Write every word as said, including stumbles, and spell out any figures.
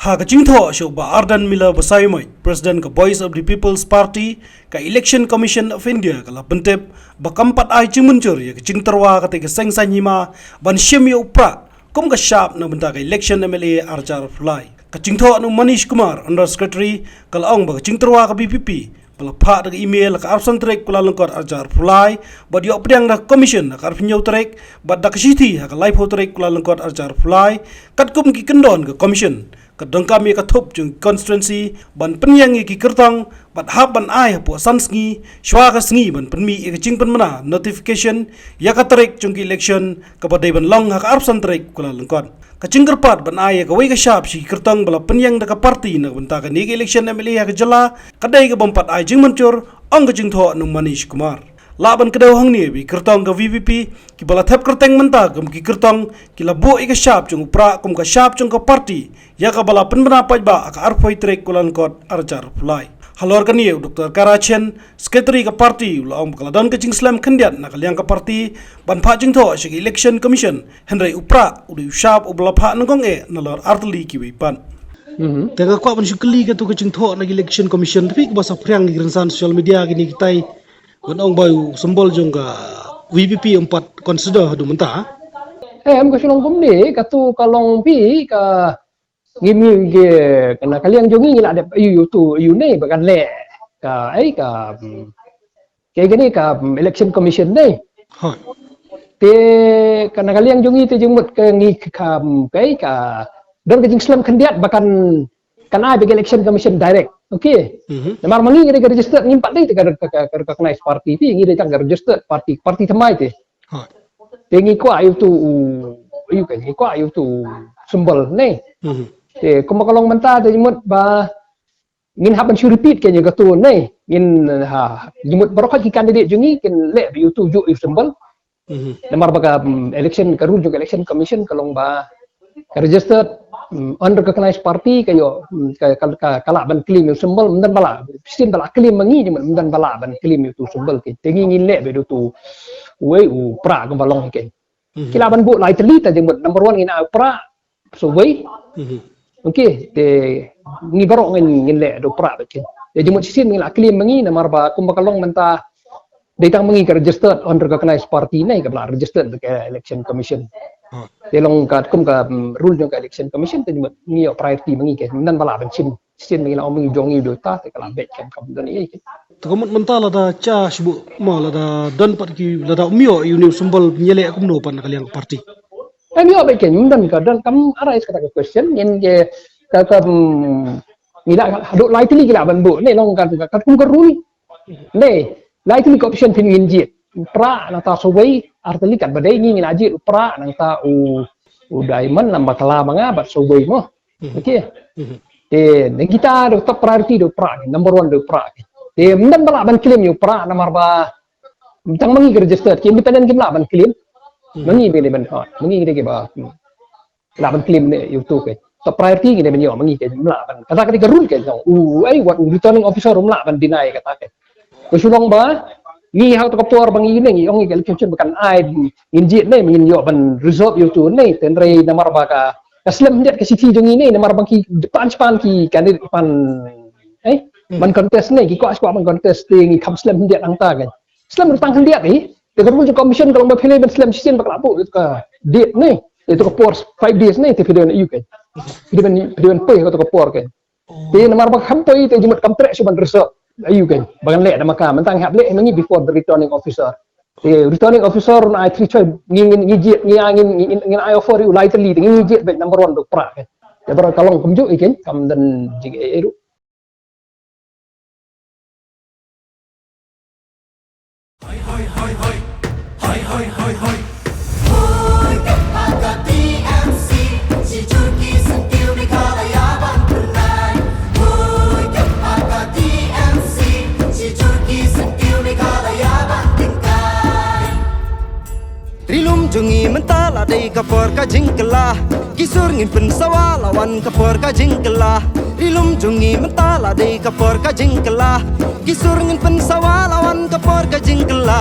Ha ka jingthoh sha u Bah Ardent Miller Basaiawmoit, President ka Voice of the People's Party, ka Election Commission of India ka la pyntip ba kam pat ai jingmynjur ïa ka jingtyrwa kata ka seng saiñ hima ban shim ïa u Prah kum ka shap na bynta ka election M L A arhajar arphew lai. Ka jingthoh na u Manish Kumar, Under Secretary, ka la ong ba ka jingtyrwa ka V P P ba la phah da ka email ha ka arphew san tarik Kyllalyngkot arhajar arphew lai, bad ïoh pdiang da ka Commission ha ka arphew hynñiew tarik, bad da ka shithi ha ka laiphew tarik Kyllalyngkot arhajar arphew lai, katkum ki kyndon ka Commission, ka donkam ïa ka thup jong ki constituency ban pynïeng ïa ki kyrtong, bad hap ban ai hapoh san sngi shuwa ka sngi ban pynmih ïa ka jingpynbna notification ïa ka tarik jong ki election kaba dei ban long ha ka arphew san tarik Kyllalyngkot. Ka jingkyrpad ban ai ïa kawei ka shap sha ki kyrtong ba la pynïeng da ka party na ka bynta kane ka election M L A ha ka jylla ka dei ka bym pat ai jingmynjur, ong ka jingthoh na u Manish Kumar. Lah ban kdew hangne ba ki kyrtong ka V P P kiba la thep kyrteng mynta kum ki kyrtong ki la buh ïa ka shap jong u Prah kum ka shap jong ka party ïa kaba la pynbna paidbah ha ka arphew tarik Kyllalyngkot arhajar arphew lai. Halor kane u Doctor Kara Chen, Secretary ka party, u la ong ba ka la don ka jingslem khyndiat na ka liang ka party ban phah jingthoh sha ka Election Commission, hynrei u Prah u dei u shap uba la phah nyngkong eh nalor artylli kiwei pat. Mhm. Te nga kwah ban shu kylli katto ka jingthoh na ka Election Commission, te phi kaba saphriang ki rynsan social media kine kitai, ban ong ba u symbol jong ka V P P ym pat consider haduh mynta. Eh, em ka shu long kumne, katto ka long phi ka ngi ngi ke, na ka liang jong ngi ngi la dep aïu aïu tu aïu ne ba kan leh ka, ai ka, hmm, ke kane ka, hmm, Election Commission ne. Hooid. Te ka na ka liang jong ngi te jingmut ka ngi ka, hmm, ka, ai ka don ka jingslem khyndiat ba kan, kan ai ba ka Election Commission direct. Okay. Mhm. Namar ma ngi ngi dei ka registered, ngim pat dei ka, ka, ka, ka recognized party, te ngi dei tang ka registered party, party thymmai te. Hooid. Te ngi kwah ïa utu u, ïa ka, ngi kwah ïa utu u symbol ne. Mhm. Te kumba ka long mynta te jingmut ba ngin hap ban shu repeat ka ïa katu ne. Ngin, ha, jingmut baroh ki candidate jong ngi kin leh ba ïa utu u juh ïa u symbol. Mhm. Namar ba ka, mm, election, ka rule jong ka Election Commission ka long ba ka registered, mm, unrecognized party ka ïoh, mm, ka, ka, ka, ka lah ban claim ïa u symbol, ym don ba lah, shisien ba lah claim ma ngi, jingmut ym don ba lah ban claim ïa utu u symbol ke. Te ngi ngin leh ba ïa utu, wei u Prah kumba long ke. Mhm. Ki lah ban buh lai tylli te jingmut number one ngin ai u Prah, so wei. Mhm. Okay, te ngi baroh ngin, ngin leh da u Prah ba ke. Te jingmut shisien ngi lah claim ma ngi namar ba kumba ka long mynta dei tang ma ngi ka registered unrecognized party ne kaba la registered da ka Election Commission. Ha. Te long katkum ka, mm, rule jong ka Election Commission te jingmut ngi ïoh priority ma ngi ke. Ym don ba lah ban shim. Shisien ma ngi la ong ma ngi jong ngi u dei uta te ka la beit kem kam don ei ke. Te ka mut mynta lada sha shu buh mo lada don pat ki lada ym ïoh ïa une u symbol ngi leh kumno pat na ka liang ka party. Em ïoh beit ke ym don ka don kam arise kata ka question ngin ke ka, ka, mm, ngi la haduh lai tylli ki lah ban buh ne long ka, ka, katkum ka rule. Ne, lai tylli ka option phin ngin jied. Prah nangta sawei, ar tylli kat ba dei ngi ngi la jied u Prah nangta u, u Diamond lem bad ka la ma nga bad sawei mo. Mhm. Okay. Mhm. Te ngi kita da top priority da u Prah, number one da u Prah. Te ym don ba lah ban claim ïa u Prah namar ba tang ma ngi ki registered, ki independent kim lah ban claim. Mhm. Ma ngi ba dei ban, ha, ma ngi dei kiba, hmm. Lah ban claim ne ïa utu ke. Top priority ngi dei ban ïoh ma ngi ke, ym lah ban. Kata ka dei ka rule ke jong u, ai, wat u returning officer um lah ban deny kata ke. Ka shu long ba ngi ha kata ka por ba ngi ne ngi ong ngi ka Election Commission ba kan ai ngin jied ne ngin ïoh ban resolve ïa utu ne, hynrei namar ba ka, ka slem hyndiat ka shithi jong ngi ne namar ba ki pan sha pan ki candidate pan, eh, hmm, ban contest ne ki kwah sha kwah ban contest te ngi kham slem hyndiat hangta ke. Slem ruh tang khyndiat hi. Te ka rule jong ka commission ka long ba phi leh ban slem shisien ba ka la buh ka date ne. Ïa tu ka por five days ne te phi dei ban ïoh ke. Phi dei ban, phi dei ban poi ha tu ka por ke. Te namar ba kham poi te jingmut kam treh shuh ban reserve. Ïoh ke. Ba kan leh da ma ka mynta ngi hap leh ma ngi before the returning officer. Te returning officer ruh ai three choice ngi, ngi, ngi jied ngi ai, ngi, ngi, ngi ai offer ïa u lai tylli te ngi jied beit number one da u Prah ke. Te baroh ka long kumjuh ïa ke kam don jing eh ruh. Ri lum jong ngi mynta la dei ka por ka jingkylla. Ki sur ngin pynsawa la wan ka por ka jingkylla. Ri lum jong ngi mynta la dei ka por ka jingkylla. Ki sur ngin pynsawa la wan ka por ka jingkylla.